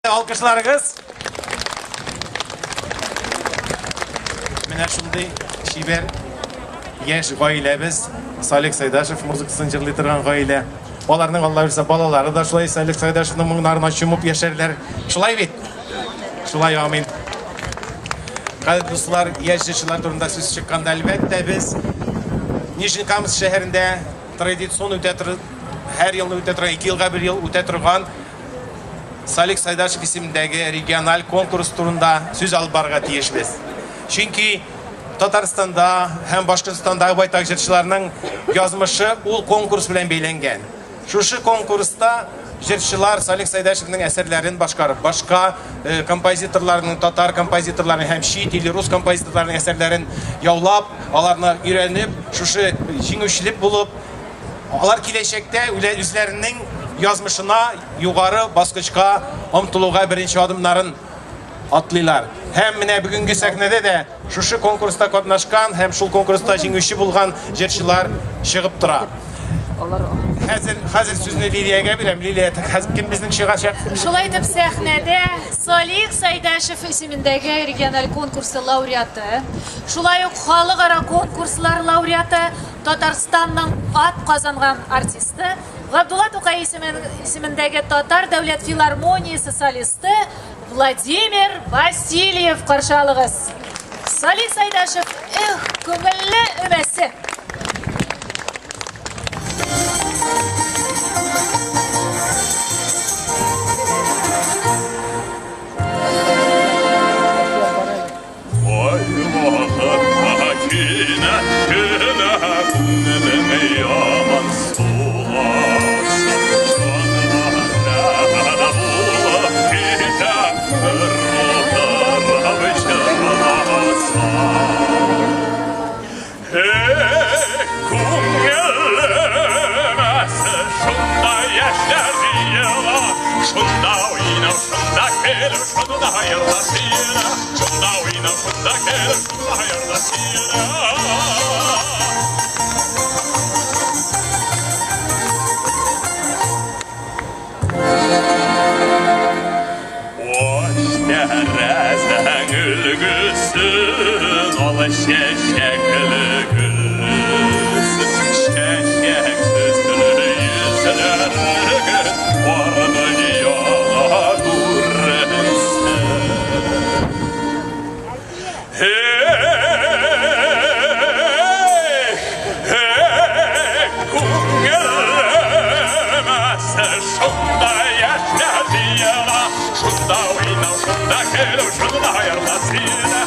Алкышларыгыз. Менә шундый чибәр яшь гаиләбез Салих Сайдашев музыкасын җырлый торган гаилә. Аларның Алла бирсә балалары да шулай Салих Сайдашевның моңнарына чумып яшәрләр. Шулай бит? Шулай, амин. Кадерле дуслар, яшь җырчылар турында сүз чыкканда, әлбәттә, без Нижнекамск шәһәрендә традицион үтә һәр елны үтә торган, ике елга бер ел үтә торган Салих Сайдашев исемендәге региональ конкурс турында сүз алып барырга тиешбез. Чөнки Татарстанда һәм Башкортстандагы байтак җырчыларның язмышы ул конкурс белән бәйләнгән. Шушы конкурста җырчылар Салих Сайдашевның әсәрләрен башкарып, башка э, композиторларның, татар композиторларының һәм чит ил рус композиторларының әсәрләрен яулап, аларны өйрәнеп, шушы җиңүчелек булып, алар киләчәктә үзләренең язмышына югары баскычка омтылуга беренче адымнарын атлыйлар. Һәм менә бүгенге сәхнәдә дә шушы конкурста катнашкан һәм шул конкурста җиңүче булган җырчылар чыгып тора. Хәзер, хәзер сүзне Лилиягә бирәм. Лилия, хәзер кем безнең чыгачак? Шулай итеп сәхнәдә Салих Сайдашев исемендәге региональ конкурсы лауреаты, шулай ук халыкара конкурслар лауреаты, Татарстанның ат казанган артисты, Габдулла Тукай исемендәге Татар дәүләт филармониясе солисты Владимир Васильев каршы алыгыз. Салих Сайдашев, эх, күңелле өмәсе. Ай вакытта кинәт кенә күңелем яман суласа, җанга булып китә, бер утырып җырласа. Эх, күңелем әсе, шунда яшьләр җыела, шунда уйнау, шунда көлү, шунда җырлар сөенә, шунда уйнау, шунда көлү, шунда җырлар сөенә. Ач тәрәзәң өлгесен, ал чәчәкле гөллесен, чәчәксез йөзләрегез бар дөньяда күренсен. Эх, эх, күңелем әсе, шунда яшьләр җыела, шунда уйнау, шунда көлү, шунда җырлар сөенә.